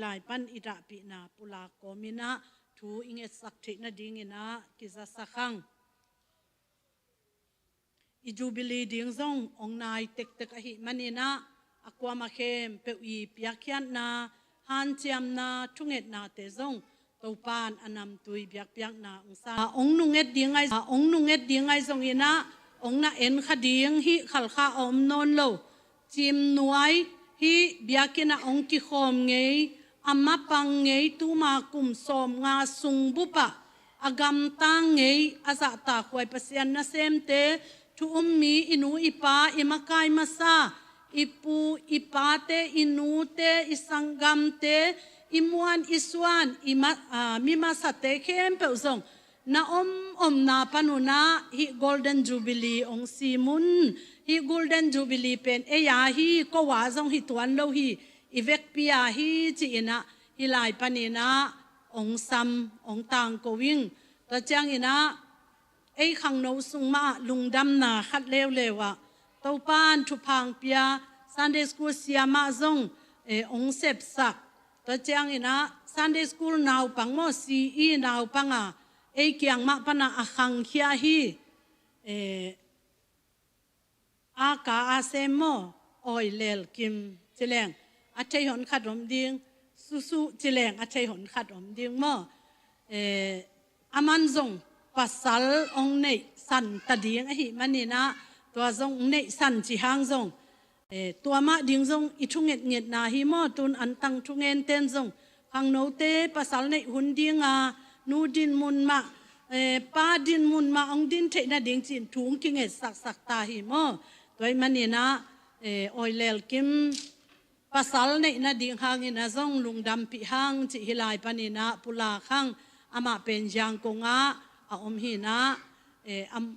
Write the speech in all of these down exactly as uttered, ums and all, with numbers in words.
Lai pan i dahpihna pulak kawm in ah thu i ngetsak theih nadingin ah kizasak hang. I Jubilee ding zong hong nai tektek ahih manin ah a kuamah khempeuh i piakkhiatna, hanciamna, thungetnate zong Topa'n a namtui biakpiakna hong sa. Hong nunget ding ahi, hong nunget ding ahi zongin ah hong na en kha ding hi, khalkha a om nawn lo. Ciimnuai hih biakinn ah hong kikhawm ngei, a mapang ngei, tuma kum sawmnga sung bup ah a gamtang ngei, a zahtakhuai Pasian nasemte, thu um mi, i nu i pa, i makai masa, i pu i pate, i nute, i sanggamte, i muan i suan, i ma-, aa, mi masate khempeuh zong na om omna pan un ah hih Golden Jubilee hong sim un. Hih Golden Jubilee pen ei a hi, ko a zong hi tuan lo hi, i vekpi a hi ci-in ah hih lai panin ah hong sam, hong tangko ing. Tua ciangin ah ei khangno sung mah ah lungdamna khat leuleu ah Topa'n thupha hong pia, Sunday school siamah zong, eh, hong sepsak. Tua ciangin ah Sunday school naupang maw, C E naupang a ei kiang mah pan ah a khangkhia hi. Eh, a ka a sem maw, Awi Lel Kim ci leng a thei hon khat om ding, Susu ci leng a thei hon khat om ding maw. Eh, aman zong pasal hong neihsan ta ding ahih manin ah tua zong hong neihsan ci hang zong, eh, tua mah ding zong i thungetngetna hi maw. Tun antang thungenten zong khangnote pasal neih hun ding a, nu dinmun mah, eh, pa dinmun mah hong din theih nading ci-in thu hong kingetsaksak ta hi maw. Tua ahih manin ah, eh, Awi Lel Kim pasal neih nading hangin ah zong lungdampih hang cih hih lai panin ah pulak hang. Amah pen Yangon ah a om hi-in ah, eh, am,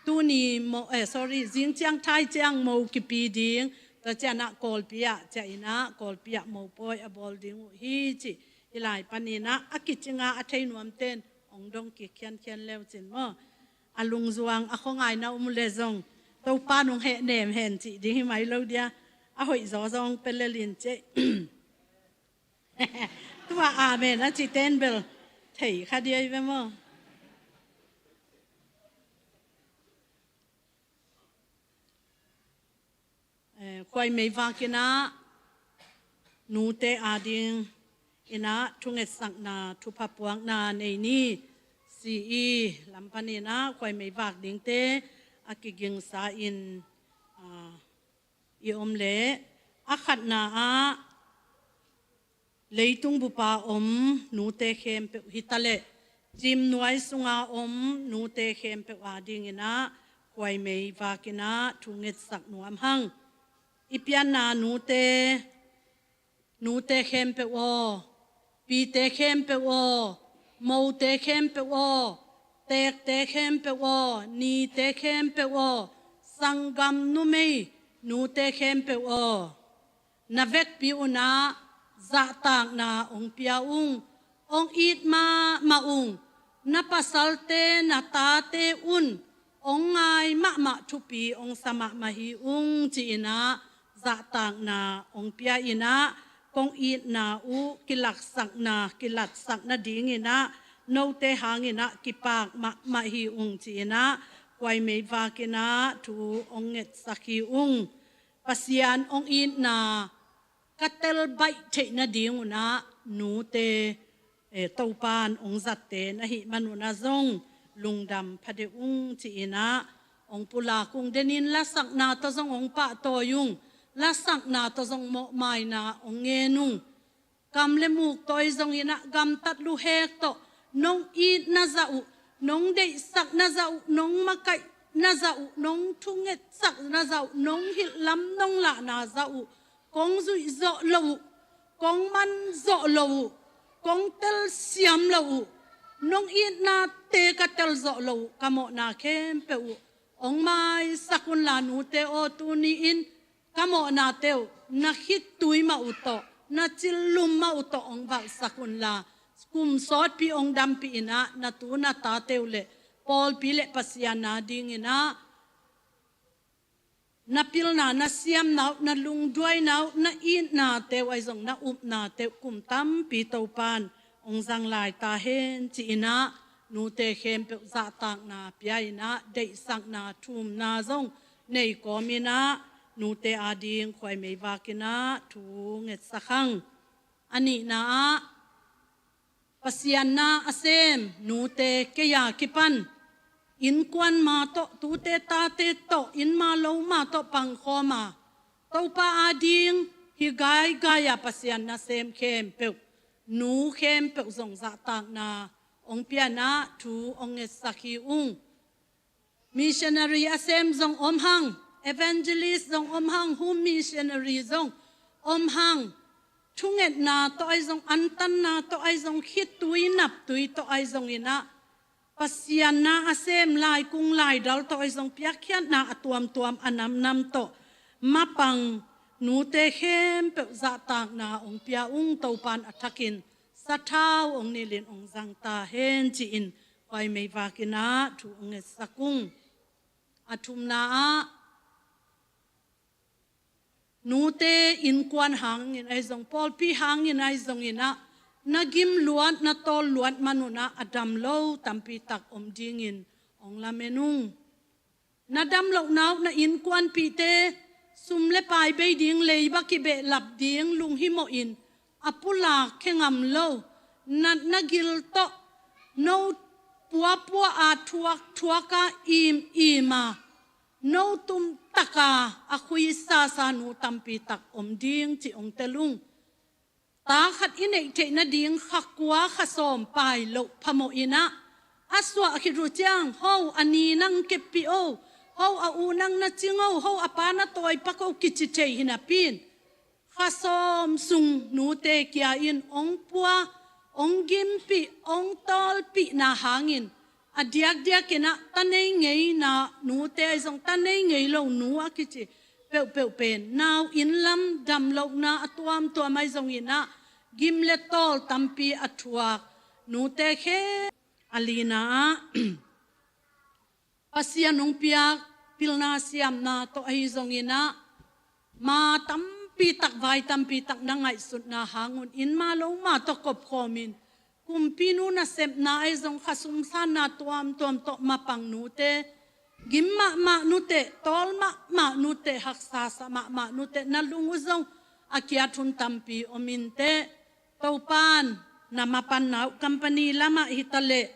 tuni mo, eh, sorry, zing ciang thai ciang mo kipi ding. Tua ciang ah Kawlpi ah ciah in ah Kawlpi ah mopawi a bawl ding uh hi cih hih lai panin ah a kicing a, a thei nuamten hong dong kik khiankhian leu cin maw. A lungzuang a khuangaihna um uh leh zong Topa nong hehnem hen cih ding hi mai lo dia. A hoih zaw zong pelel in cih. Tua amen a citen bel thei kha dia hi ve maw. Eh, khuai meivak in ah nute ading in ah thungetsakna, thupha puakna nei ni. C E lam panin ah khuai meivak dingte a kigingsa in, ah, i om leh a khatna ah leitung bup a om nute khempeuh hi ta leh, ciimnuai sung a om nute khempeuh ading in ah khuai meivak in ah thu ngetsak nuam hang. I pianna nute, nute khempeuh aw, pite khempeuh aw, mote khempeuh aw, teekte khempeuh aw, nite khempeuh aw, sanggam numei nute khempeuh aw, na vekpi un ah zahtakna hong pia ung. Hong it mahmah ung. Na pasalte, na tate un hong ngai mahmah, thupi hong sa mahmah hi ung ci-in ah zahtakna hong pia in ah, kong itna uh kilatsakna, kilatsak nadingin ah note hangin ah kipak mahmah hi ung ci-in ah khuai meivak in ah thu hong ngetsak hi ung. Pasian hong itna ka tel baih theih nading un ah nute, eh, Topa'n hong zatte na hih man un ah zong lungdam pha deuh ung ci-in ah hong pulak ung. Denin lasakna tawh zong hong pahtawi ung. Lasakna tawh zong mawhmaina hong ngen ung. Kam le muk tawi zongin ah gamtat luhek tawh nong itna zah uh, nong deihsakna zah uh, nong makaihna zah uh, nong thungetsakna zah uh, nong hilh lam nong lahna zah uh, kong zuih zawh loh uh, kong man zawh loh uh, kong telsiam loh uh, nong itnate ka tel zawh loh uh, ka mawhna khempeuh uh hong maisak unla, nute aw, tuni-in ka mawhnate uh na khittui mah uh tawh, na cillum mah uh tawh hong valhsak unla, kum sawtpi hong dampih in ah na tu na tate uh le pawlpi le Pasian adingin ah na pilna, na siamna uh, na lungduaina uh, na itnate uh ahi zong, na upnate uh kum tampi Topan hong zang lai ta hen ci-in ah, nute khempeuh zahtakna pia-in ah, deihsakna thumna zong nei kawmin ah, nute ading khuai meivak in ah thu ngetsak hang. A nihna ah, Pasian na a sem nute, kei a kipan innkuan ma tawh, tute tate tawh, inn ma lo ma tawh pangkhawm a, Topa ading hih gaigai a Pasian na sem khempeuh, nu khempeuh zong zahtakna hong pia-in ah thu hong ngetsak hi ung. Missionary a sem zong om hang, evangelist zong om hang, home missionary zong om hang. Thungetna tawh ahi zong, antanna tawh ahi zong, khitui naptui tawh ahi zongin ah, Pasian na a sem laikung laidal tawh ahi zong, piakkhiatna a tuamtuam, a namnam tawh mapang nute khempeuh zahtakna hong pia ung. Topan a thakin sathau hong nilhin hong zang ta hen ci-in khuai meivak in ah thu hong ngetsak ung. A thumna ah, nute innkuan hangin ahi zong, pawlpi hangin ahi zongin ah, na gim luat, na tawl luat man un ah, a dam lo tampi tak om dingin hong lamen ung. Na dam lohna uh, na innkuanpihte sum le pai bei ding, leiba kibehlap ding lunghimawhin a pulak khe ngam lo, natna gil tawh no puapua a thuak, thuak a im, im a no tumtak a, a khuisasa nu tampi tak om ding ci hong tel ung. Ta khat i neih theih nading kha kua kha sawm pai loh phamawh in ah, a suah khit uh ciang, ho a ni nang keppih o, ho a u nang na cing o, ho a pa na tawipak o kici thei hi napi-in, kha sawm sung nute kia in hong pua, hong gimpih, hong tawlpihna hangin, a diakdiakin ah ta nei ngeina nute ahi zong, ta nei ngei lo nu a kici peuhpeuh pen nau inn lam dam lohna a tuamtuam ahi zongin ah, gim le tawl tampi a thuak nute khe. A lina ah, Pasian hong piak pilna siamna tawh ahi zongin ah, ma tampi tak, vai tampi tak na ngaihsutna hang un, inn ma lo ma tawh kopkhawmin, kumpinu nasepna ahi zong, kha sum sanna tuamtuam tawh mapang nute, gim mahmah nuteh, tawl mahmah nuteh, haksasa mahmah nuteh, na lung uh zong a kiat hun tampi om inteh. Topan na mapanna uh, company lamah hi taleh,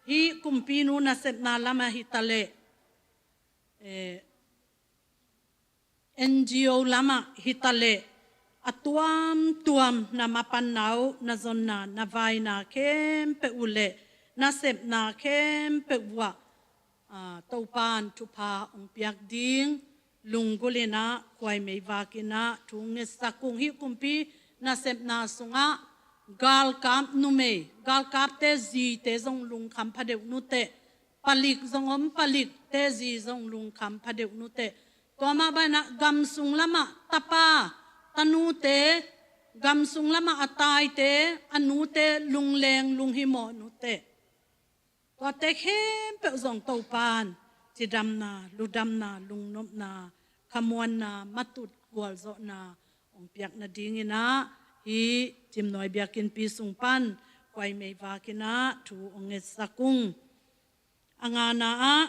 hih kumpinu nasepna lamah hi taleh, eh, N G O lamah hi taleh, a tuamtuam na mapanna uh, na zonna, na vaina khempeuh uh leh na sepna khempeuh uh ah, ah, Topan thupha hong piak ding lunggulh in ah, khuai meivak in ah thu ngetsak ung. Hih kumpi nasepna sungah galkap numei, galkapte zite zong lungkham phadeuh nuteh, palik zong om, palikte zi zong lungkham phadeuh nuteh. Tua mah bangin ah gam sung lamah tapa tanute, gam sung lamah a taite, a nute lungleng lunghimawh nuteh. Tuate khempeuh zong Topan cidamna, ludamna, lungnopna, khamuanna, matut gualzawhna hong piak nadingin ah, hih Cimnuai biakinnpi sung pan khuai meivak in ah thu hong ngetsak ung. A ngana ah,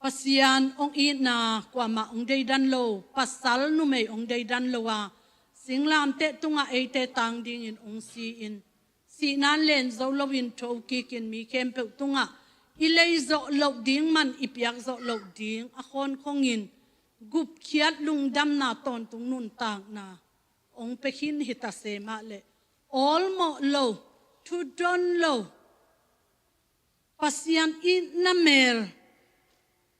Pasian hong itna kuamah hong deidan lo, pasal numei hong deidan lo a, singlamteh tungah eite tang dingin hong si-in, sihna in len zo loin thokikin, mi khempeuh tungah i lei zawh loh ding, man i piak zawh loh ding a khawnkhongin, gupkhiat lungdamna, tawntung nuntakna hong pia khin hi ta se mah leh, awlmawh lo, thudon lo, Pasian itna mel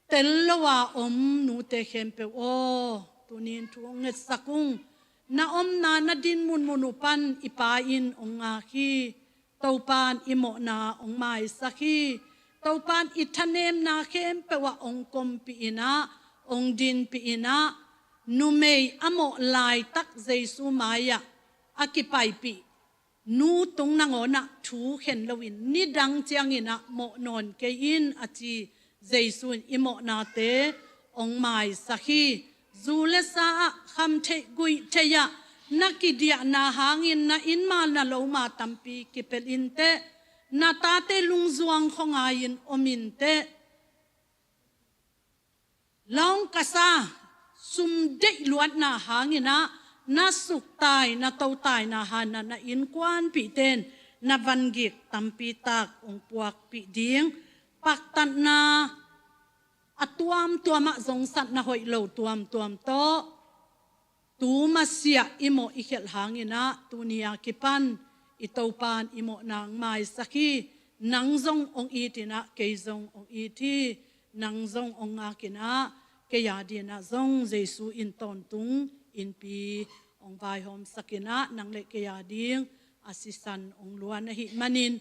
tel lo a om nute khempeuh aw, tuni-in thu hong ngetsak ung. Na omna, na din munmun uh pan i Pa in hong ngak hi. Topan i mawhna hong maisak hi. Topan i thanemna khempeuh ah hong kompih in ah, hong dinpih in ah, numei a mawh laitak Jesu mai-ah a kipaipih nu tung nangawnah thu khen loin, nidang ciangin ah mawh nawn kei in, a ci Jesu in i mawhnate hong maisak hi. Zu le sa ah, kham theih guih theih ah na kidiahna hangin na inn ma na lo ma tampi kipelh inteh. Na tate lungzuang khuangai-in om inteh. Lawng ka sa, sum deih luatna hangin ah na suktai, na totaina hangin ah na innkuanpihte in na vangik tampi tak hong puakpih ding. Paktatna a tuamtuam ah zongsatna hoih lo tuamtuam tawh, tu masiah i mawh i khialh hangin ah tuni a kipan i Topa in i mawhna hong maisak hi. Nang zong hong it in ah kei zong hong it hi. Nang zong hong ngak in ah kei a dingin ah zong Jesu in tawntung innpi hong vaihawmsak in ah nang le kei a ding a sisan hong luan ahih manin,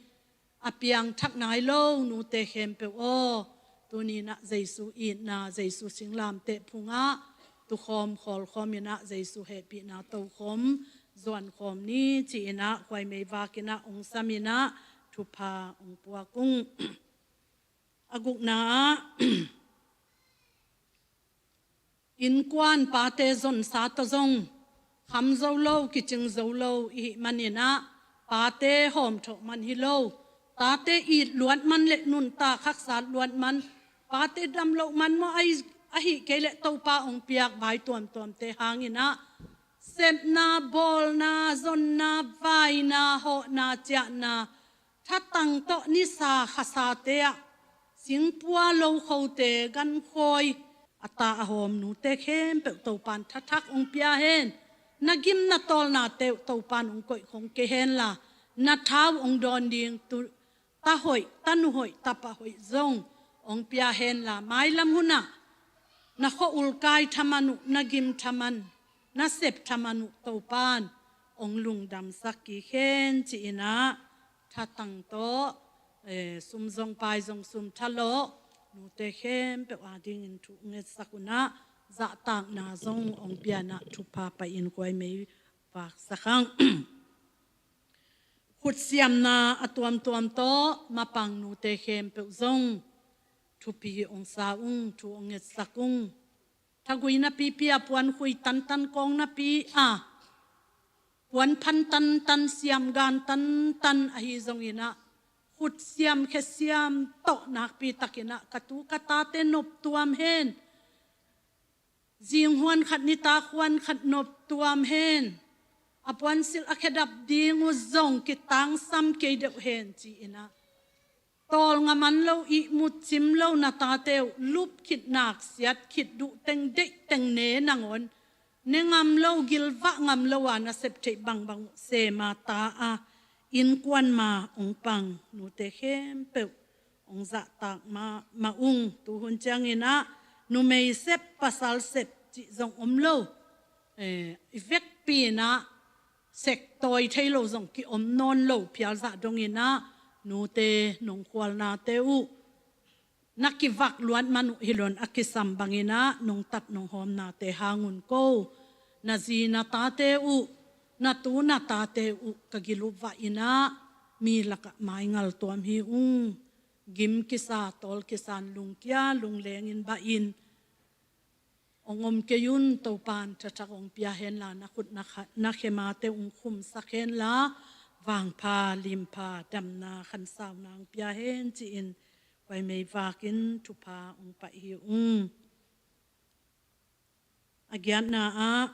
a piangthak nai lo nute khempeuh aw, tuni in ah Jesu itna, Jesu singlamteh phungah tukhawm khawlkhawm in ah Jesu hehpihna tokhom zuankhawm ni ci-in ah khuaimei vak in ah hong sam in ah thupha hong puak ung. A gukna ah, innkuan pate zonsa tawh zong kham zo lo, kicing zo lo i hih manin ah pate hawmthawh man hi lo. Tate it luat man le nuntak haksa luat man, pate dam loh man maw, ahi, ahih kei leh Topa hong piak vai tuamtuamte hangin ah sepna, bawlna, zonna, vaina, hawhna, ciahna, thatang tawh nisa khasate ah singpua lokhote, gankhawi, a ta a hawm nute khempeuh Topa in thathak hong pia hen. Na gim na tawlnate uh Topa in hong koih khong kei henla, na tha uh hong dawn ding tu, ta hoih, tanu hoih, tapa hoih zong hong pia henla, mailam hun ah na khua-ul kai thaman uh, na gim thaman, na sep thaman uh Topa in hong lungdamsak kik hen ci-in ah thatang tawh, eh, sum zong pai zong sum thalawh nute khempeuh a dingin thu ngetsak un ah, zahtakna zong hong pia in ah thupha pai-in khuaimei vaksak hang. Khutsiamna a tuamtuam tawh mapang nute khempeuh zong thupi hong sa ung, thu hong ngetsak ung. Thagui napipi a puan khui tantan, kawng napi a puan phan tantan, siam gan tantan ahi zongin ah, khutsiam khesiam tawh nakpi takin ah ka tu ka tate noptuam hen. Zing huan khat, nitak huan khat noptuam hen. A puansilh a khedap ding uh zong kitangsam kei deuh hen ci-in ah, tawlnga man lo, ihmut cim lo na tate uh lup khit, nak siat khit, duh teng deih teng ne nangawn ne ngam lo, gilvah ngam lo a na sep theih bangbang uh sem a, ta a, innkuan ma hong pang nute khempeuh hong zahtak mahmah ung. Tuhun ciangin ah numei sep, pasal sep cih zong om lo. Eh, i vekpi in ah sektawi thei lo zong kiom nawn lo phial zah dongin ah, nute nong khualnate uh na kivak luat man uh hi lo in, a kisam bangin ah nong tat nong hawmnate hang un ko, na zi na tate uh, na tu na tate uh ka gil uh vah in ah mi lakah maingal tuam hi ung. Gim kisa, tawl kisa in, lungkia lungleng in bah in hong om kei un. Topa in thathak hong pia henla, na khut na kha-, na khemate hong khumsak henla, vangpha limpha, damna khansauna hong pia hen ci-in khuaimei vakin thupha hong pai hi ung. A giatna ah,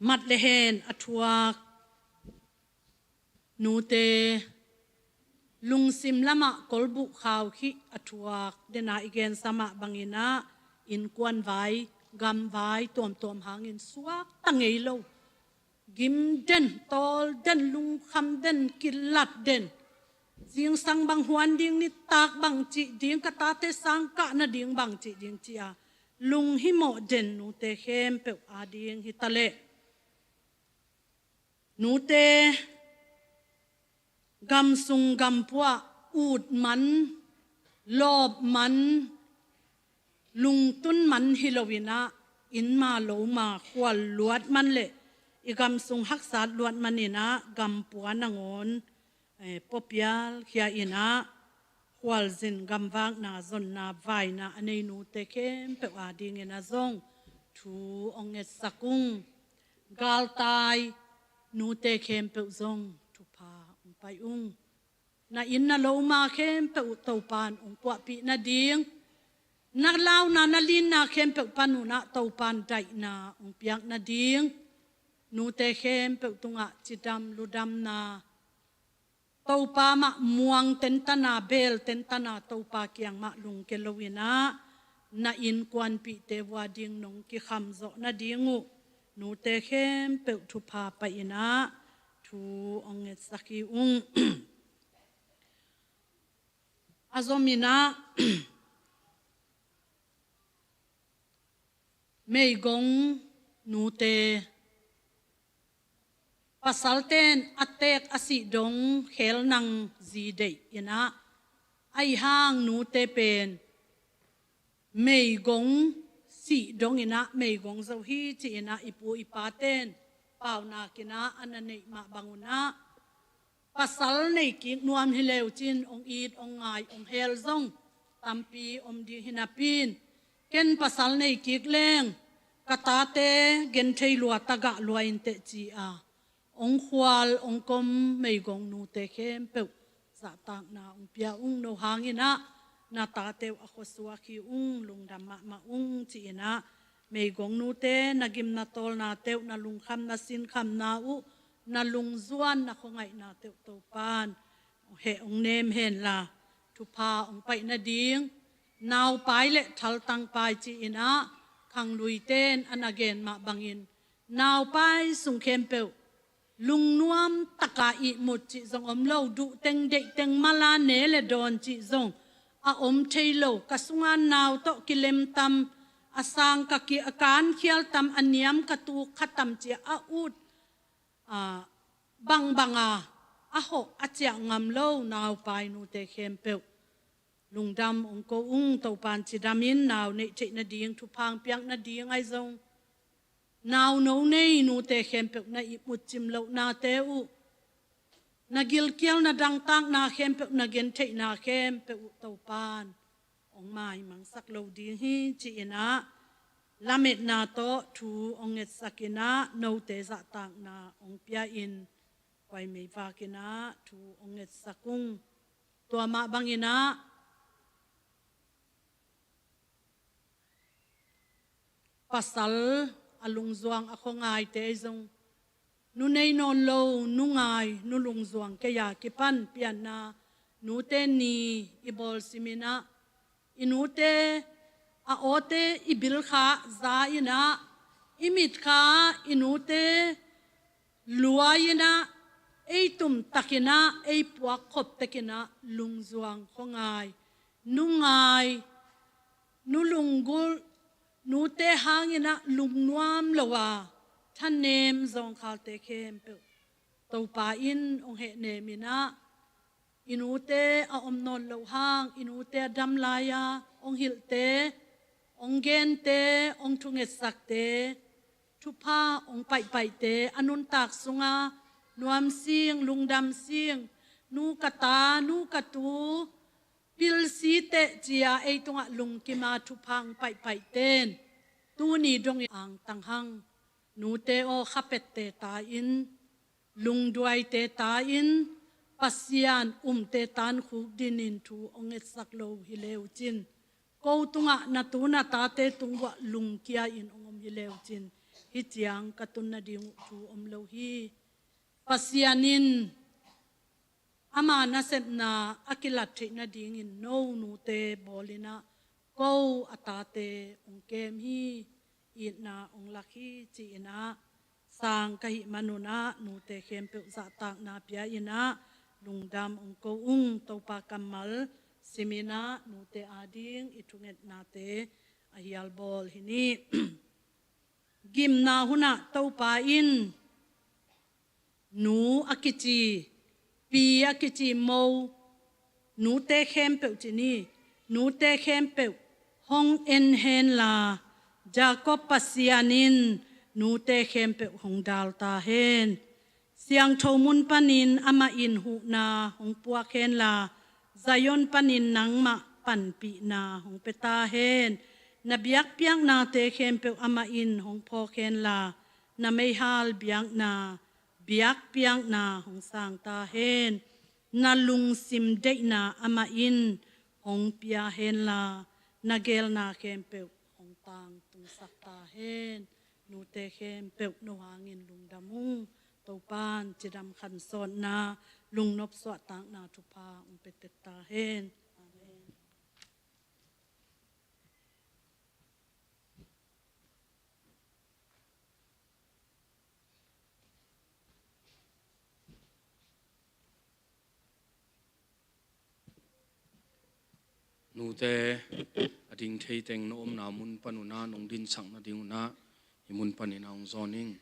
mat le hen a thuak nute, lungsim lamah kolbuh khau khih a thuak, dena i gensa mah bangin ah innkuan vai, gam vai tuamtuam hangin suakta ngei lo, gim den, tawl den, lungkham den, kilat den, zingsang bang huan ding, nitak bang cih ding, ka tate sang kah nading bang cih ding ci-a lunghimawh den nute khempeuh a ding hi ta leh, nute gamsung gampuah ut man, lawp man, lungtun man hi lo in ah, inn ma lo ma khual luat man le i gam sung haksat luat manin ah gampua nangawn, eh, puapial khia in ah, khualzin gamvakna zonna vaina a nei nute khempeuh adingin ah zong thu hong ngetsak ung. Galtai nute khempeuh zong thupha hong pai ung. Na inn na loma khempeuh uh Topan hong puahpih nading, na launa na linna khempeuh pan un ah Topan daihna hong piak nading, nute khempeuh tungah cidam ludamna, Topa mah muang tentana, beel tentana, Topa kiang mah lungke lo in ah, na innkuanpihte vua ding nong kikham zawh nading uh nute khempeuh thupha pai in ah thu hong ngetsak hi ung. A zom in ah meigong nute, pasalte'n a teek a sih dong khel nang zi deih in ah, ahi hang nute pen meigong sih dong in ah meigong zo hi ci in ah i pu i pate'n paunak in ah a na neih mah bang un ah, pasal nei kik nuam hi leu cin hong it hong ngai hong hel zong tampi om ding hi napi in, ken pasal nei kik leng ka tate genthei lua, tagah lua in teh ci a hong khual hong kom meigong nute khempeuh zahtakna hong pia ung. No hang in ah na tate uh a khuasuak hi ung, lungdam mahmah ung ci in ah meigong nute, na gimna tawlnate uh, na lungkhamna sinkhamna uh, na lungzuan na khuangaihnate uh Topan heh hong nem hen la, thupha hong paih nading, naupai le thaltangpai ci in ah khangluite'n a na gen mah bangin, naupai sung khempeuh lungnuam taka ihmut cih zong om lo, duh teng deih teng mala ne le dawn cih zong a om thei lo, ka sunga nau tawh kilem tam, a sang ka ki, a kankhial tam, a niam ka tuk kha tam ci a ut, a, bangbang a, a hawh a ciah ngam lo naupai nute khempeuh lungdam hong ko ung. Topan cidam in nau neih theih nading, thupha hong piak nading ahi zong, nau no nei nute khempeuh na ihmut cim lohnate uh, na gilkial na dangtakna khempeuh, na gentheihna khempeuh uh Topan hong maimangsak lo ding hi ci in ah lametna tawh thu hong ngetsak in ah, note zahtakna hong pia in, khuai meivak in ah thu hong ngetsak ung. Tua mah bang in ah pasal a lungzuang a khuangaite ahi zong, nu nei nawn lo, nu ngai, nu lungzuang kei a kipan pianna nute ni i bawl sim in ah, i nute a awte i bilkha za in ah, i mitkha i nute luai in ah, ei tumtak in ah, ei puak khop tek in ah lungzuang khuangai, nu ngai, nu lunggulh, nute hang in ah lungnuam lo a thanem zawngkhalte khempeuh Topa in hong hehnem in ah, i nute a om nawn loh hang, i nute a dam lai-a hong hilhte, hong gente, hong thungetsakte, thupha hong paihpaihte, a nuntak sunga nuam sing, lungdam sing, nu ka ta, nu ka tu, pil si teh ci a ei tungah lungkim a thupha hong paihpaihte in tuni dongin angtang hang. Nute aw, khapette ta in, lungduaite ta in, Pasian umte tan khukdin in thu hong ngetsak lo hi leu cin, ko tungah, na tu na tate tung uah lungkia in hong om hi leu cin, hih ciang ka tun nading uh thu om lo hi. Pasian in ama nasepna a kilat theih nadingin no nute bawl in ah, ko a tate hong kem hi, itna hong lak hi ci in ah, sang ka hih man un ah nute khempeuh zahtakna pia in ah lungdam hong ko ung. Topa kammal sim in ah nute ading i thungetnate a hial bawl hi ni. Gimna hun ah Topa in nu a kici, pi a kici mo, nute khempeuh ci ni, nute khempeuh hong en hen la, Jacob Pasian in nute khempeuh hong dal ta hen. Siangtho mun panin amah in huhna hong puak henla, Zion panin nangmah panpihna hong pia ta hen. Na biakpiaknate khempeuh amah in hong phawk henla, na meihal biakna biakpiakna hong sang ta hen. Na lungsim deihna amah in hong pia henla, na geelna khempeuh hong tangtungsak ta hen. Nute khempeuh no hangin lungdam ung. Topan cidam khansawnna, lungnop suahtakna thupha hong pia tek ta hen. Amen. Nute, a ding thei teng na omna mun pan un ah, nong dinsak nading un ah, hih mun panin ah hong zawn ing.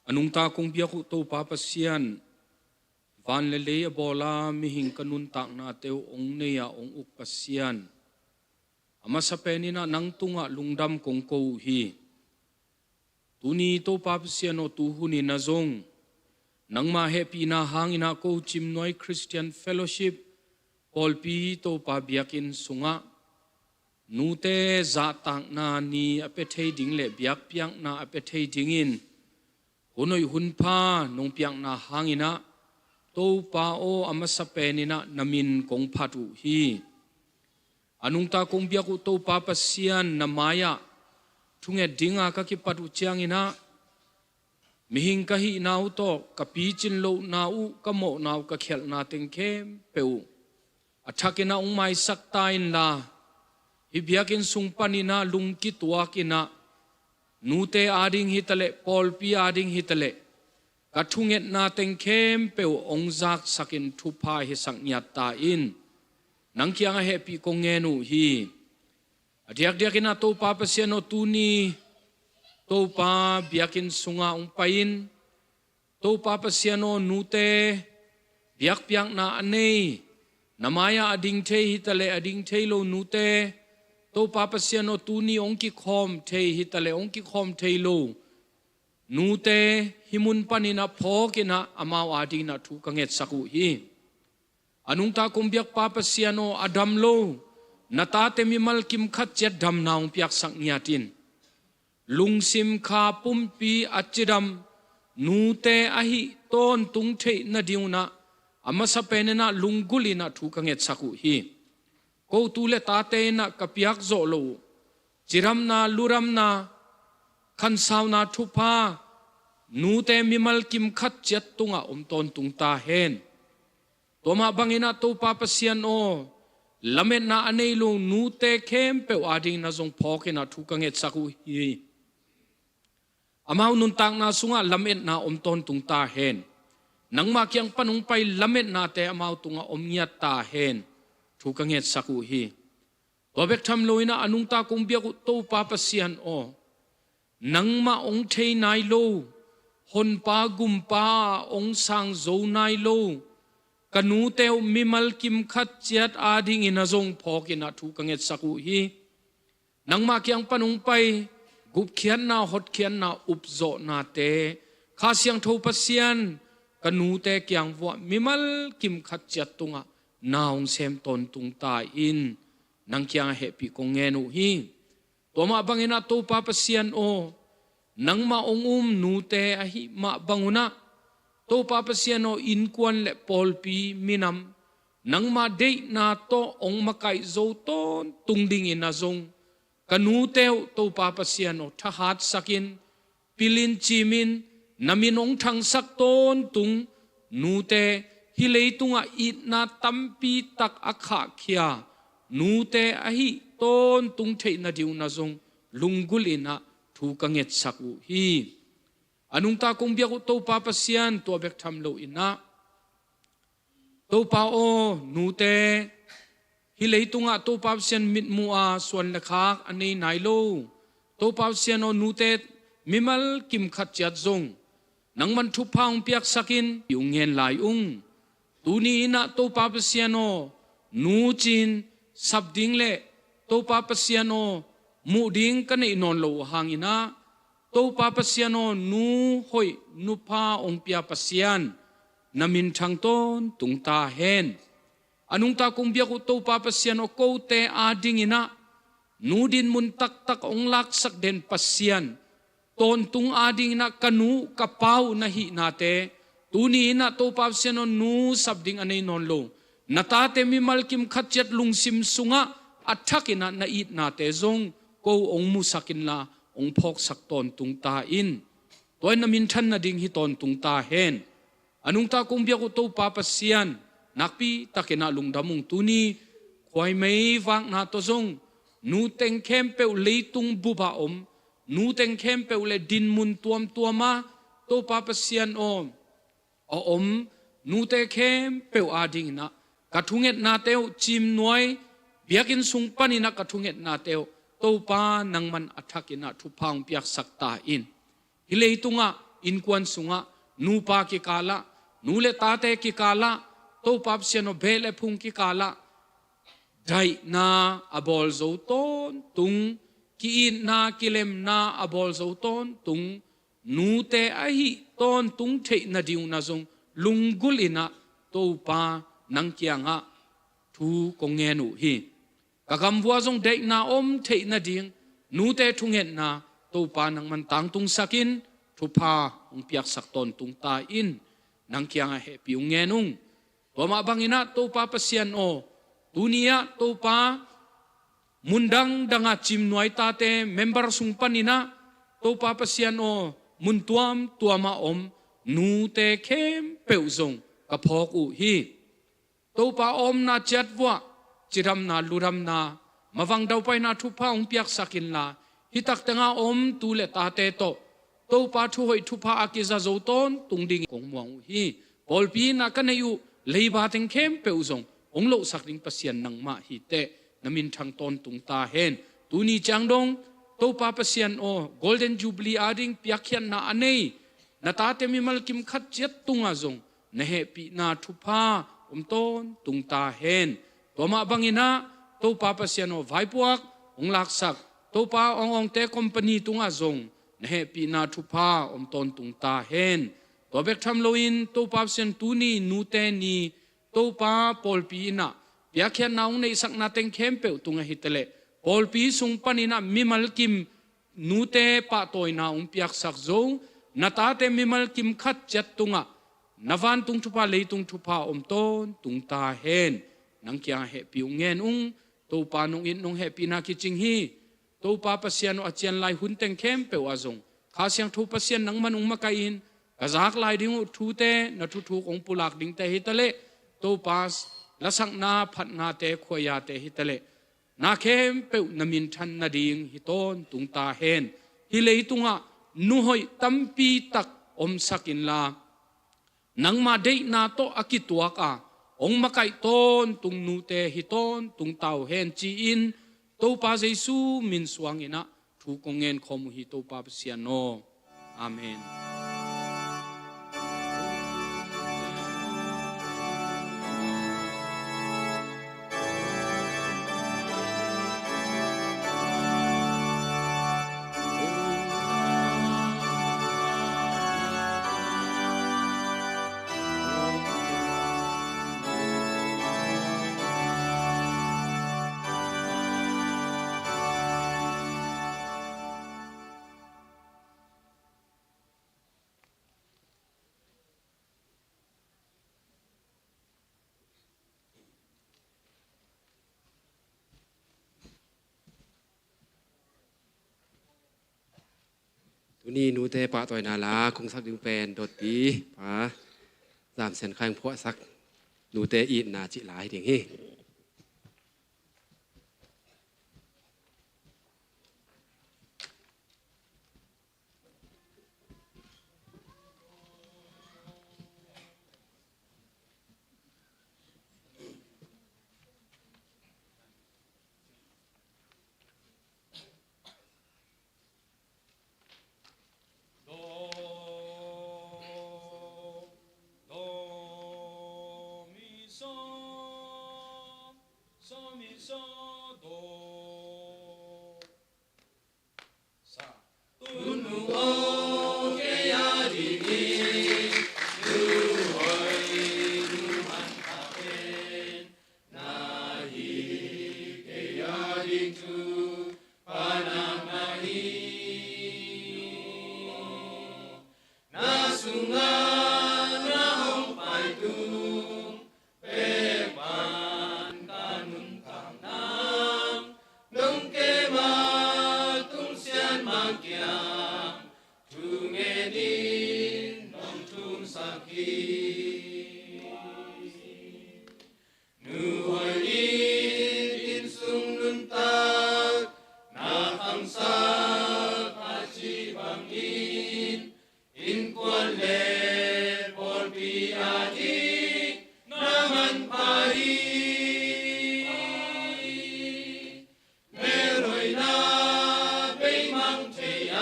A nungta kong biak uh Topa Pasian, van le lei a bawla mihing ka nuntaknate uh hong nei-a hong uk Pasian, a masa penin ah nang tungah lungdam kong ko uh hi. Tuni Topa Pasian aw, tu hunin ah zong nangma hehpihna hangin ah Kocim Nuai Christian Fellowship pawlpi Topa biakinn sungah nute zahtakna ni a pia thei ding le biakpiakna a pia thei dingin hun hoih hun pha nong piakna hangin ah Topa aw, a masa penin ah na min kong phat uh hi. A nungta kong biak uh Topa Pasian, na mai-ah thunget dinga ka kipat uh ciangin ah mihing ka hihna uh tawh ka picin lohna uh, ka mawhna uh, ka khialhna teng khempeuh uh a thakin ah hong maisak ta inla, hih biakinn sung panin ah lungkituakin ah nute ading hitaleh, pawlpi ading hitaleh, ka thungetna teng khempeuh hong zaksakin thupha hisak ngiat ta in. Nang kiangah hehpih kong ngen uh hi. A diakdiakin ah Topa Pasian aw, tuni Topa biakinn sungah hong pai-in, Topa Pasian aw, nute biakpiakna a nei, na mai-ah a ding thei hitaleh a ding thei lo nute, Topa Pasian aw, tuni hong kikhawm thei hitaleh hong kikhawm thei lo nute, hih mun panin ah phawkin ah amau adingin ah thu ka ngetsak uh hi. A nungta kong biak Pa Pasian aw, a dam lo na tate mimal kim khat ciat damna hong piaksak ngiat in. Lungsim kha pumpi a cidam nute ahi tawntung theih nading un ah a masa penin ah lunggulhin ah thu ka ngetsak uh hi. Ko tu le tate in ah ka piak zawh loh uh cidamna, ludamna, khansauna thupha nute mimal kim khat ciat tungah om tawntung ta hen. Tua mah bangin ah Topa Pasian aw, lametna a nei lo nute khempeuh adingin ah zong phawkin ah thu ka ngetsak uh hi. Amau nuntakna sungah lametna om tawntung ta hen. Nangmah kiang pan hong pai lametnate amau tungah om ngiat ta hen. Thu ka ngetsak uh hi. Tua bek tham loin ah a nungta kong biak uh Topa Pasian aw, nangmah hong thei nai lo, honpa gumpa hong sang zo nai lo ka nute uh mimal kim khat ciat adingin ah zong phawkin ah thu ka ngetsak uh hi. Nangmah kiang pan hong pai gupkhiatna, hotkhiatna, upzawhnate Kha Siangtho Pasian, ka nute kiang vuah mimal kim khat ciat tungah na hong sem tawntung ta in. Nang kiangah hehpih kong ngen uh hi. Tua mah bangin ah Topa Pasian aw, nangmah hong um nute ahi mah bangun ah Topa Pasian aw, innkuan le pawlpi minam nangmah deihna tawh hong makaih zo tawntung dingin ah zong Ka nute uh Topa Pasian aw, thahatsakin, pilin cimin, na min hong thangsak tawntung nute, hih leitungah itna tampi tak a khahkhia nute ahi tawntung theih nading uh na zong lunggulh inah thu ka ngetsak uh hi. A nungta kong biak uh Topa Pasian, tua bek tham lo inah, Topa aw, nute hih leitungah Topa Pasian mitmuh a suan le khak a nei nai lo Topa Pasian aw, nute mimal kim khat ciat zong nangman thupha hong piaksakin i hong ngen lai ung. Tuni inah Topa Pasian aw, nu cin sap ding le Topa Pasian aw, muh ding ka neih nawn lo uh hang inah, Topa Pasian aw, nu hoih nu pha hong pia Pasian, na min thang tawntung ta hen. A nungta kong biak uh Topa Pasian aw, kote ading inah nu dinmun taktak hong laksak den Pasian, tawntung ading inah ka nu ka pa uh na hihnate, tuni inah Topa Pasian aw, nu sap ding a nei nawn lo na tate mimal kim khat ciat lungsim sungah a thak inah na itnate zong ko hong musak inla hong phawksak tawntung ta in. Tua in na minthan nading hi tawntung ta hen. A nungta kong biak uh Topa Pasian, nakpi takin ah lungdam ung. Tuni khuaimei vakna tawh zong nu teng khempeuh, leitung bup ah om nu teng khempeuh le dinmun tuamtuam ah Topa Pasian aw, a om nute khempeuh ading inah ka thungetnate uh, cimnuai biakinn sung pan inah ka thungetnate uh Topa nangman a thak inah thupha hong piaksak ta in. Hih leitungah innkuan sungah nupa kikalah, nu le tate kikalah, Topa Pasian aw, beh le phung kikalah daihna a bawl zo tawntung, ki-itna kilemna a bawl zo tawntung nute ahi tawntung theih nading uh na zong lunggulh inah Topa nang kiangah thu kong ngen uh hi. Ka gamvua zong daihna om theih nading nute thungetna Topa nangman tangtungsakin thupha hong piaksak tawntung ta in. Nang kiangah hehpih hong ngen ung. Tua mah bang inah Topa Pasian aw, tuni ah Topa mun dangdang ah cimnuai tate member sung pan inah Topa Pasian aw, mun tuamtuam ah om nute khempeuh zong ka phawk uh hi. Topa a omna ciat vuah cidamna ludamna, mavang daupaina thupha hong piaksak inla, hih tak tengah om tu le tate tawh Topa thuhoih thupha a kiza zo tawntung ding kong muang uh hi. Pawlpi inah ka neih uh leiba teng khempeuh zong hong lohsak ding Pasian nangmah hi teh, na min thang tawntung ta hen. Tuni ciang dong Topa Pasian aw, Golden Jubilee ading piakkhiatna a nei na tate mimal kim khat ciat tungah zong na hehpihna thupha om tawntung ta hen. Tua mah bang inah Topa Pasian aw, vaipuak hong laksak Topa awngawngte company tungah zong na hehpihna thupha om tawntung ta hen. Tua bek tham loin Topa Pasian, tuni nute ni Topa pawlpi inah piakkhiatna hong neihsakna teng khempeuh tungah hi taleh, pawlpi sung pan inah mimal kim nute pahtawina hong piaksak zo na tate mimal kim khat ciat tungah na vantung thupha, leitung thupha om tawntung ta hen. Nang kiangah hehpih hong ngen ung. Topa nong it nong hehpihna kicing hi. Topa Pasian aw, a cian lai hun teng khempeuh ah zong Kha Siangtho Pasian nangman hong makaih in, ka zak lai ding uh thute na thuthuk hong pulak dingte hi taleh, Topa lasakna phatnate, khuaiyate hi taleh, na khempeuh na minthan nading hi tawntung ta hen. Hih leitungah nu hoih tampi tak omsak inla, nangma deihna tawh a kituak a hong makaih tawntung nute hi tawntung ta uh hen ci-in Topa Jesu min suang inah thu kong ngen khawm uh hi, Topa Pasian aw. Amen. Tuni nute pahtawina la kong sak ding pen dotpi pa Zam Sian Khai hong phuahsak nute itna cih la hi ding hi. Do, do, mi, so, so, mi, so, do. Sa. Tunu aw kei a dingin, nu hoih nu manpha pen na hi, kei a ding tu pa na mah hi. Na sungah na hong paitung pek pan ka nuntakna, nong kem a tung Sian Mang kiang thu ngenin nong thumsak hi. Nu hoih in innsung nuntak na khangsak a cih bangin, innkuan le pawlpi a ding na manpha hi. Melhoihna bei mang thei a,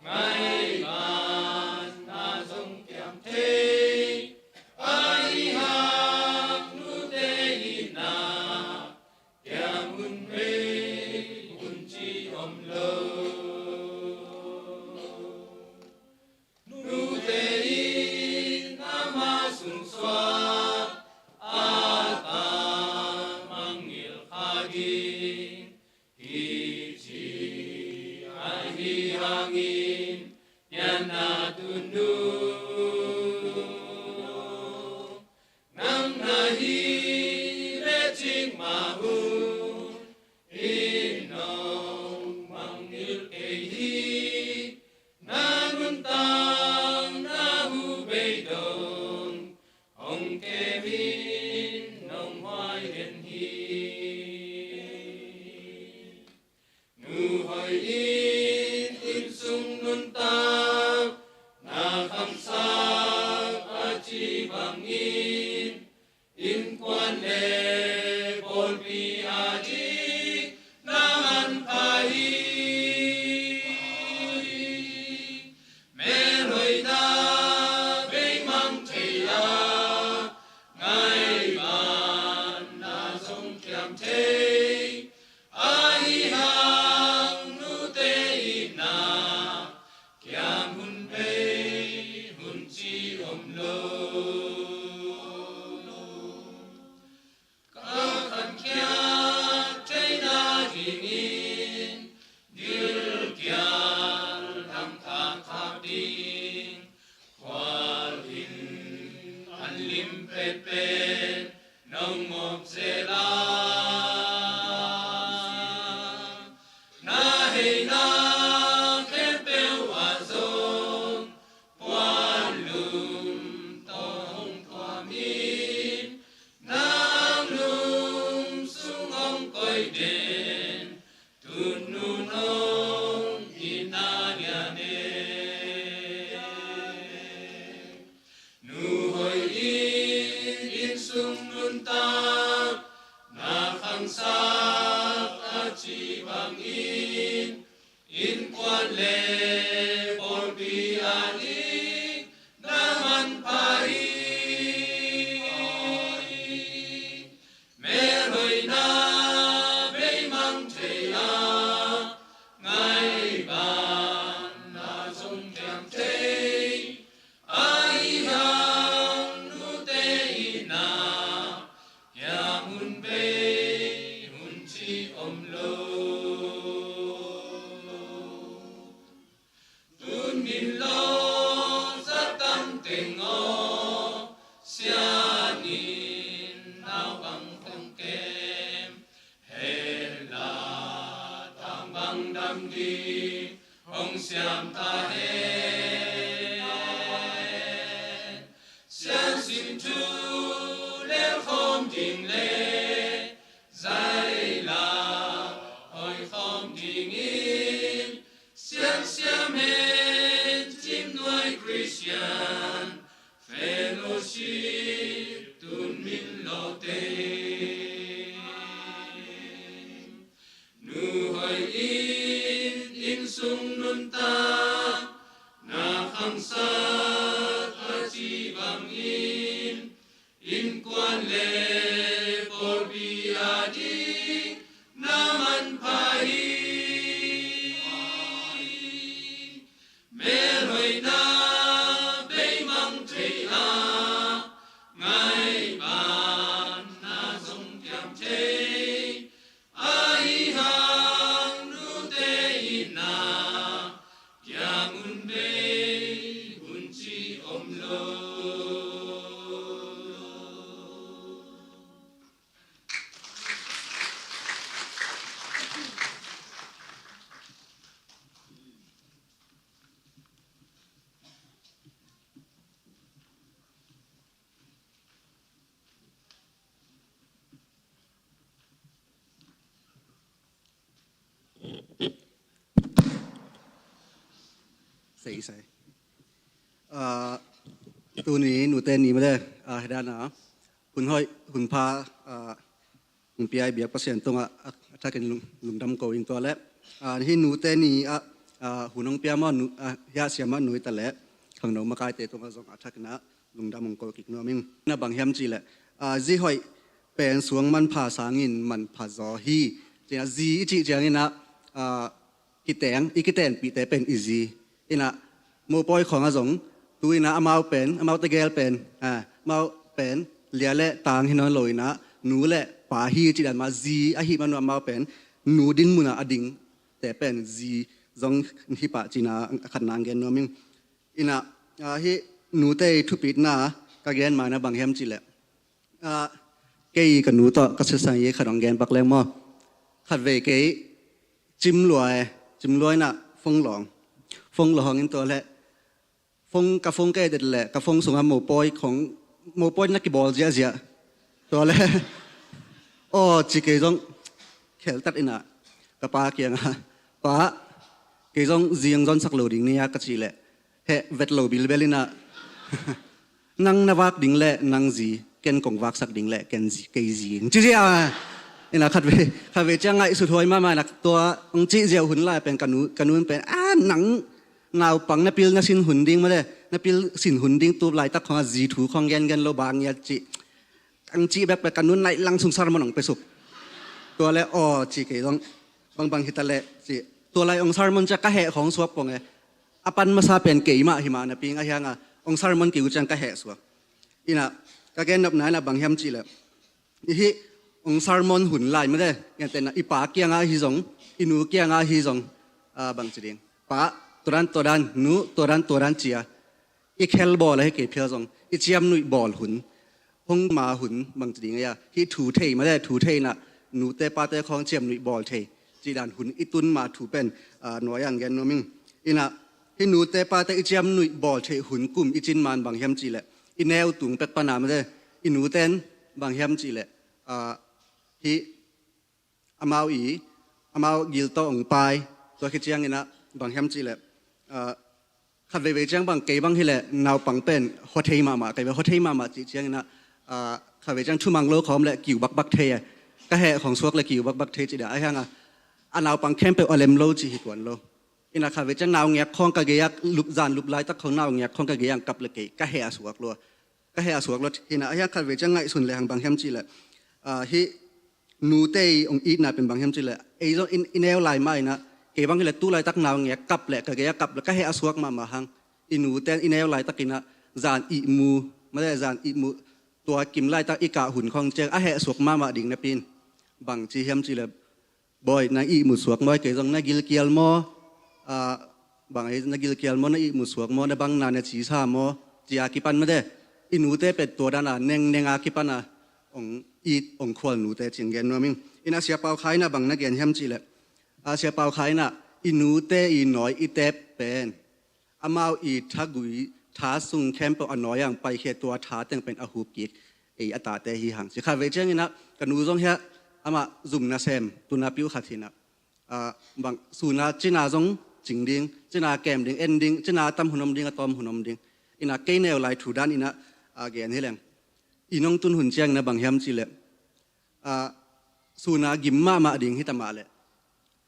ngaibanna zong kiam thei. Ahi hang nute itna kiam hun bei hun ci om lo. Nute in ama sung suak a, ta mangngilh kha ding kici ahi hangin, pianna tunu nang na hi leh cikmah hun in nong mangngilh kei hi. Na nuntakna hu bei dong hong kemin nong huai den hi. Nu hoih in innsung nuntak na khangsak a cih bangin, innkuan le pawlpi a ding na manpha hi. Melhoihna bei mang thei a, ngaibanna zong kiam thei. Ahi hang nute itna kiam hun bei hun ci om lo. Ka khankhiat theihna dingin gilkial dang thakthak ding, khual inn an lim petpet nong mawk zel a, na heina khempeuh ah zong puanlum tawh hong thuam in, na anglum sung hong koih den, tunu nong itna lian e. Nu hoih in innsung nuntak na khangsak a cih bangin, innkuan le pawlpi a ding na manpha hi. Melhoihna bei mang thei a, ngaibanna zong kiam thei. Ahi hang nute itna kiam hun bei hun ci om lo. Tun min lo za tam teng aw, Sian in naupang hong kem, hehlah tang bang dam ding, Hong siam ta hen. Siangsin thu lel khawm ding le zaila hoi khawm dingin siangsiam hen. Cimnuai Christian Fellowship tun min lo teng. Nu hoi in inn sung nuntak na khangsak a ci bangin innkuan le pawlpi a ding na manpha hi. Melhoihna beimang thei a, ngaibanna zong kiam thei. Ahi hang nute in a kiang un bei hun ci om lo. Sei, sei. Ah, tuni nute ni mah le, ah, hi dan a hun hoih hun pha, ah, hong pia i biak Pasian tungah a, a thakin lung, lungdam ko ing. Tua le, ah, hih nute ni ah, ah, hun hong pia mah nu, ah, hih a siamah nu hi ta le khangno makaite tungah zong a thakin ah lungdam hong ko kik nuam ing. Na bang hiam cih leh, ah, zi hoih pen suang manpha sangin manpha zaw hi. Ci-in ah zi i cih ciangin ah, ah, kiteng, i kitenpihte pen i zi. In ah mopawi khawng ah zong tu in ah amau pen, amau tegel pen, ah, amau pen lia le tang hi nawn lo in ah nu le pa hi cih dan mah zi ahih man uh amau pen nu din mun ah a dingte pen zi zong hi pah ci-in ah a khatna hong gen nuam ing. In ah, ah, hih nute i thupitna ka gen ma in ah bang hiam cih leh, ah, kei ka nu tawh ka sisan i khat hong gen pak leng maw. Khatvei kei cimlua e, cimlua in ah phone lawng, phone lawng in tua le phone, ka phone ka et et leh ka phone sungah mopawi khawng, mopawi na kibawl ziahziah. Tua le aw ci kei zong kheltat in ah ka pa kiangah, pa, kei zong zi hong zonsak lo ding ni a ka cih leh heh vet lo bilbel in ah nang na vak ding leh nang zi, ken kong vaksak ding leh ken zi, kei zi ci ziau a. In ah khatvei, khatvei ciang ngaihsut huai mahmah in ah tua hong cih ziau hun lai pen ka nu, ka nu in pen, a, nang naupang na pil na sin hun ding mah le, na pil sin hun ding tu laitak khawng ah zi thu khawng gengen lo bang ngiat cih. Ang cih bekbek ka nu in nai lang sung sermon hong pia suk. Tua le aw ci kei zong bangbang hi ta leh ci. Tua lai hong sermon ciang ka heh khawng suak pong e. A pan masa pen keimah hi mah napi ing, ahi hang ah hong sermon kei uh ciang ka heh suak. In ah ka gen nopna in ah bang hiam cih leh, i hih hong sermon hun lai mah le, gentehna i pa kiangah hi zong, i nu kiangah hi zong, ah, bang ci ding, pa, tua dan tua dan, nu, tua dan tua dan ci a, i khel bawl ahi kei phial zong i ciamnuih bawl hun, hong ma hun bang ci ding ei a, hih thu thei mah le, thu thei in ah nute pate khawng ciamnuih bawl thei cih dan hun i tun ma thu pen, ah, nuai-ah hong gen nuam ing. In ah hih nute pate i ciamnuih bawl theih hun kum i cin ma in bang hiam cih leh, i neu tung pek pan a mah le, i nute in bang hiam cih leh, ah, hih amau i, amau gil tawh hong pai. Tua khit ciangin ah bang hiam cih leh, ah, khat veivei ciang bang kei bang hi leh naupang pen hua thei mahmah, kei bang hua thei mahmah cih ciangin ah, ah, khat vei ciang thumang lo khawm leh kiu bakbak thei e. Ka heh khawng suak leh kiu bakbak thei cih dan, ahi hang ah a naupang khempeuh a lem lo cih hi tuan lo. In ah khat vei ciang naungek khawng ka gei ah lup, zan lup laitak khawng naungek khawng ka gei ah kap leh kei ka heh a suak lua. Ka heh a suak lua hi in ah, ahi hang khat vei ciang ngaihsun lehang bang hiam cih leh, ah, hih nute i hong itna pen bang hiam cih leh, ei zong i, i neu lai mah in ah, kei bang hi leh tu laitak naungek kap leh ka gei ah kap leh ka heh a suak mahmah hang. I nute in i neu laitak in ah zan ihmu, mah le zan ihmu, tua kim laitak i kah hun khawng ciang a heh suak mahmah ding napi in bang ci hiam cih leh, bawi, na ihmut suak maw, kei zong na gilkial maw, ah, bang ei na gilkial maw, na ihmut suak maw, na bang na na ci sa maw, ci a kipan mah le, i nute pen tua dan a nengneng a kipan a hong it hong khual nute ci-in gen nuam ing. In ah Sia Pau Khai in ah bang na gen hiam cih leh, ah, Sia Pau Khai in ah i nute i nawi i tep pen amau i thagui tha sung khempeuh a nawi ang paikhia, tua tha teng pen a hup kik ei a tate hi hang ci. Khatvei cianginah ka nu zong hiah amah zum nasem tuna piu khat hinah, ah, bang suna cina zong cing ding, cina kem ding, en ding, cina tam hun om ding, a tawm hun om ding. Inah kei neu lai thu dan inah, ah, gen hi leng. I nong tun hun cianginah bang hiam cihleh, ah, suna gim mahmah ding hita mah leh,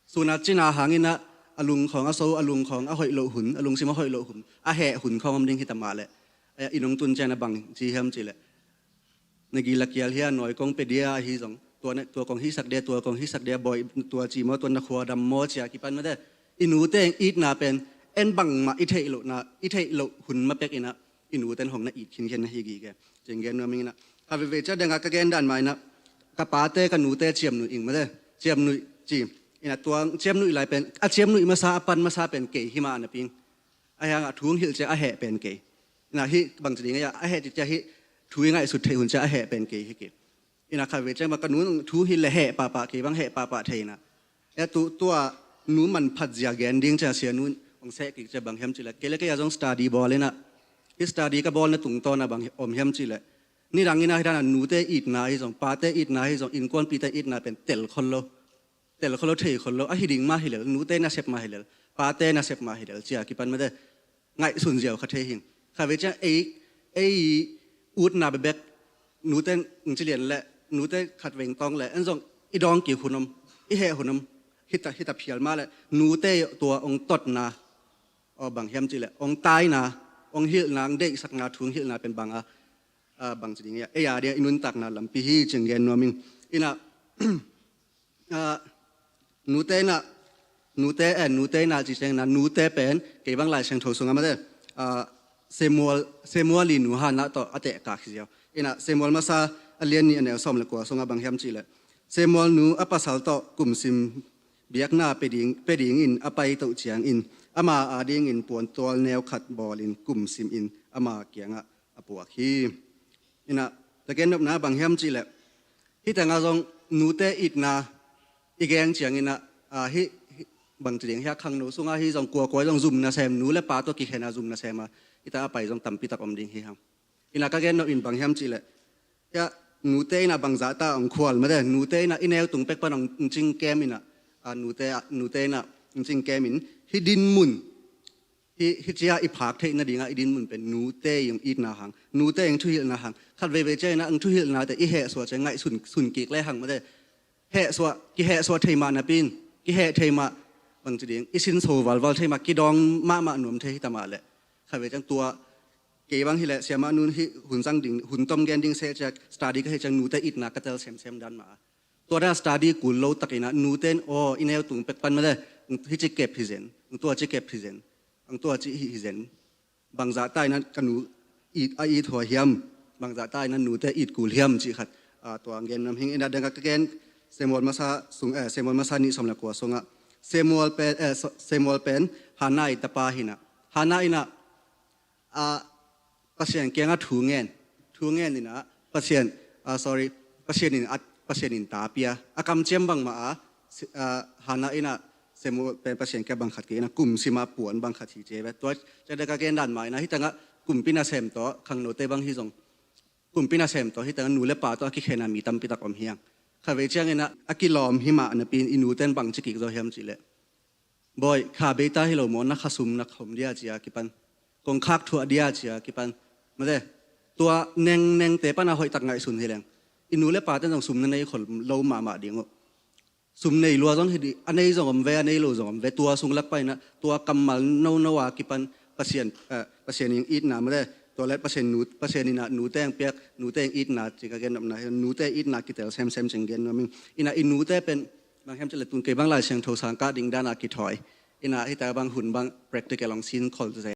suna cina hanginah a lungkhawng a so, a lungkhawng a hoih loh hun, a lungsim a hoih loh hun, a heh hun khawng om ding hita mah leh, eh, i nong tun cianginah bang ci hiam cihleh, na gila kial hia, nawi kong pe dia ahi zong, tua, tua kong hisak dia, tua kong hisak dia, bawi, tua ci maw, tua na khua dam maw cia kipan mate. I nute itna pen en bangmah i theih lohna, i theih loh hun ma pekinah i nuten hong na it khinkhian na hi gige. Cing gen nuam inginah ka veivei cia dengah ka gen dan mah inah ka pate ka nute ciamnuih ing mate. Ciamnuih ci. Inah tua ciamnuih lai pen, a ciamnuih masa, a pan masa pen kei hi mah a napi ing. A hiangah thu hong hilh cia a heh pen kei. Inah hih bang ci ding a, a heh ci cia hih thu i ngaihsut theih hun cia a heh pen kei hi kei. Inah khatvei ciang bang ka nu thu hilh le heh pahpah, kei bang heh pahpah thei inah. E tu tua nu manphat zia gen ding cia sia nu hong seh kik cia bang hiam cihleh, kei le kei a zong study bawl inah. Hih study ka bawlna tungtawnah bang om hiam cihleh, nidang inah hi danah nute itna hi zong, pate itna hi zong, innkuanpihte itna pen tel khol lo. Tel khol lo, thei khol lo, ahi ding mah hi lel, nute nasep mah hi lel, pate nasep mah hi lel cia kipan mate. Ngaihsun ziau kha thei hing. Khatvei ciang ei, ei utna bekbek nute, ng ci lian leh nute khatvei tawng leh en zong i dawng kik hun om, i heh hun om. Hita, hita phial mah leh nute tua ong totna, aw bang hiam cihleh, ong taina, ong hilhna, ong deihsakna, thu ong hilhna pen bang a, ah, bang ci ding a, ei a dia i nuntakna lampi hi cing gen nuam ing. Inah, ah, nute inah, nute en, nute inah ci cianginah nute pen kei bang Lai Siangtho sungah mate, ah, Samuel, Samuel i nu Hannah tawh a tehkak hi ziau. Inah Samuel masa a lian nih a neu sawm le kua sungah bang hiam cihleh, Samuel nu a pasal tawh kumsim biakna pe ding, pe dingin a paito ciangin ama adingin puantual neu khat bawlin kumsimin ama kiangah a puak hi. Inah ka gen nopna bang hiam cihleh, hih tengah zong nute itna i gen cianginah, ah, hih, hih bang ci ding hiah khangno sungah hih zong kuakua zong zum nasem, nu le pa tawh kikhena zum nasem a hita a pai zong tampitak om ding hi hang. Inah ka gen nop in bang hiam cihleh, hiah nute inah bangzahta ong khual mate, nute inah i neu tung pek pan ong cingkem inah, ah, nute, ah, nute inah ong cingkem in hih dinmun, hih, hih cia i phak theih nadingah i dinmun pen nute ong itna hang, nute ong thuhilhna hang. Khat veivei cia inah ong thuhilhnate i hehsuah cia ngaihsun, sun kik le hang mate. Hehsuah, kihehsuah thei mah napi in, kiheh thei mah bang ci ding, i sinso valval thei mah, kidawng mahmah nuam thei hita mah leh. Khatvei ciang tua kei bang hileh siamah nun hih hun zang ding, hun tom gen ding seh cia study ka hih ciang nute itna ka tel semsem dan mah a. Tua dan study kul lo takinah nute in aw i neu tung pek pan mate, hih ci kep hi zen, tua ci kep hi zen, ang tua ci hi, hi zen. Bangzahta inah ka nu it, a it huai hiam, bangzahta inah nute it kul hiam cih khat, ah, tua gen nuam hing. Inah dengah ka gen Samuel masa sung, eh, Samuel masa nih sawm le kua sungah Samuel pen, eh, so-, Samuel pen Hannah i tapa hinah, Hannah inah, ah, Pasian kiangah thu ngen, thu ngen inah Pasian, ah, sorry, Pasian in at, Pasian in ta pia a kamciam bangmah a, si-, ah, Hannah inah Samuel pen Pasian kiang bang khat kei inah kumsima puan bang khat hi ci ve. Tua cia dek a gen dan mah inah hih tengah kumpi nasem tawh khangnote bang hi zong, kumpi nasem tawh hih tengah nu le pa tawh a kikhena mi tampitak om hiang. Khatvei cianginah a kilawm hi mah napi in i nuten bang ci kik zaw hiam cihleh, bawi, kha beita hi lo maw, na khasum na khom dia cia kipan, kong khak thuah dia cia kipan mate. Tua nengnengte pana hoihtak ngaihsun hi leng i nu le paten zong sum na nei khol lo mahmah ding uh. Sum nei lua zong hi dih, a nei zong om ve, a nei lo zong om ve. Tua sung lak painah tua kammal nono a kipan Pasian, eh, Pasian in itna mate, tua le Pasian nu, Pasian inah nute ang piak, nute ang itna cing ka gen nopna hi, nute itna kitel semsem cing gen nuam ing. Inah i nute pen bang hiam cihleh tun kei bang Lai Siangtho sangkah ding dana kithawi. Inah hita bang hun bang practical ong sin khol ze.